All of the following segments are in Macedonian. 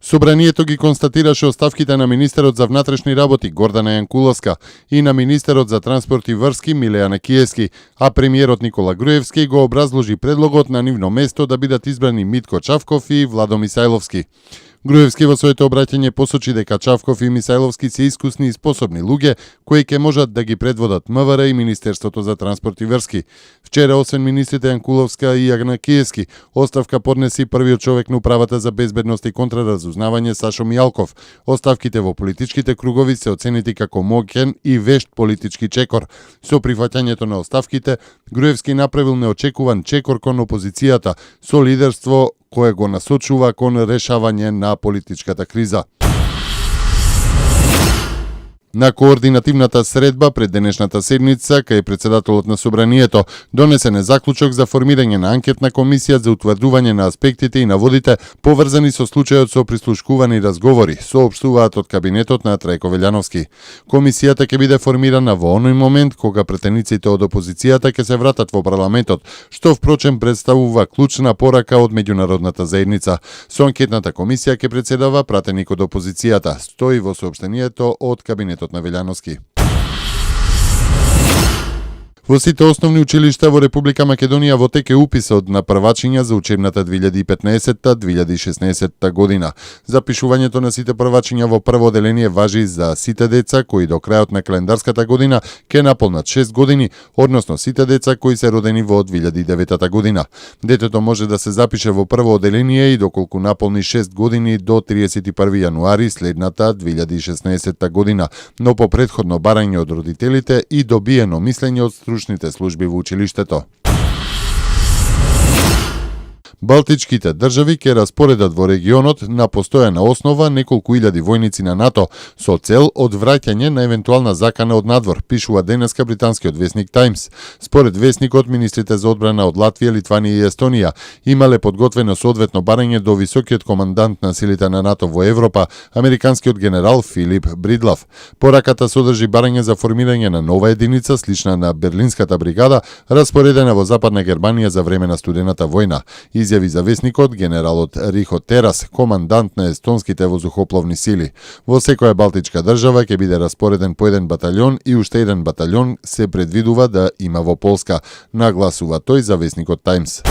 Собранието ги констатираше оставките на министерот за внатрешни работи Гордана Јанкуловска и на министерот за транспорт и врски Милејана Киевски, а премиерот Никола Груевски го образложи предлогот на нивно место да бидат избрани Митко Чавков и Владо Мисајловски. Груевски во своето обраќање посочи дека Чавков и Мисајловски се искусни и способни луѓе кои ќе можат да ги предводат МВР и Министерството за транспорт и врски. Вчера, освен министрите Јанкуловска и Јагна Киевски, оставка поднеси првиот човек на управата за безбедност и контраразузнавање Сашо Мијалков. Оставките во политичките кругови се оценети како моќен и вешт политички чекор. Со прифаќањето на оставките, Груевски направил неочекуван чекор кон опозицијата, со лидерство кое го насочува кон решавање на политичката криза. На координативната средба пред денешната седница, кај председателот на Собранието донесен е заклучок за формирање на анкетна комисија за утврдување на аспектите и наводите поврзани со случајот со прислушкувани разговори, соопштуваат од кабинетот на Трајко Велјановски. Комисијата ќе биде формирана во оној момент кога претениците од опозицијата ќе се вратат во парламентот, што впрочем представува клучна порака од меѓународната заедница. Со анкетната комисија ќе претседава пратеник од опозицијата, стои во соопштението од кабинетот на Велјановски. Во сите основни училишта во Република Македонија во тек е уписот на првачиња за учебната 2015-2016 година. Запишувањето на сите првачиња во прво оделение важи за сите деца кои до крајот на календарската година ќе наполнат 6 години, односно сите деца кои се родени во 2009 година. Детето може да се запише во прво оделение и доколку наполни 6 години до 31 јануари следната 2016 година, но по претходно барање од родителите и добиено мислење од стручните служби во училиштето. Балтичките држави ќе распоредат во регионот на постојана основа неколку илјади војници на НАТО со цел одвраќање на евентуална закана од надвор, пишува денеска британскиот весник Таймс. Според весникот, министрите за одбрана од Латвија, Литванија и Естонија имале подготвено соодветно барање до високиот командант на силите на НАТО во Европа, американскиот генерал Филип Бридлав. Пораката содржи барање за формирање на нова единица слична на Берлинската бригада, распоредена во Западна Германија за време на студената војна. Изјави за весникот генералот Рихо Терас, командант на естонските воздухопловни сили. Во секоја балтичка држава ќе биде распореден по еден баталјон и уште еден баталјон се предвидува да има во Полска, нагласува тој за весникот Таймс.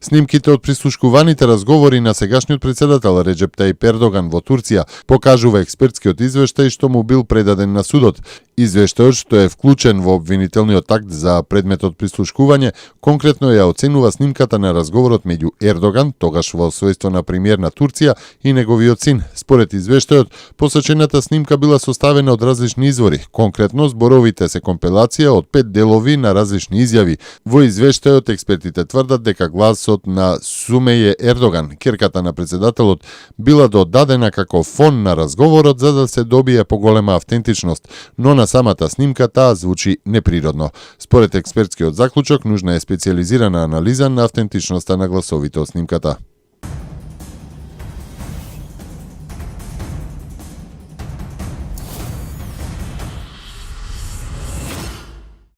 Снимките од прислушкуваните разговори на сегашниот председател Реджеп Тајип Ердоган во Турција покажува експертскиот извештај што му бил предаден на судот. Извештајот, што е вклучен во обвинителниот акт за предметот прислушкување, конкретно ја оценува снимката на разговорот меѓу Ердоган, тогаш во својство на премиер на Турција, и неговиот син. Според извештајот, посочената снимка била составена од различни извори. Конкретно, зборовите се компилација од 5 делови на различни изјави. Во извештајот експертите тврдат дека гласот на Сумеје Ердоган, ќерката на председателот, била додадена како фон на разговорот за да се добие поголема автентичност, но на самата снимка таа звучи неприродно. Според експертскиот заклучок, нужна е специјализирана анализа на автентичноста на гласовите од снимката.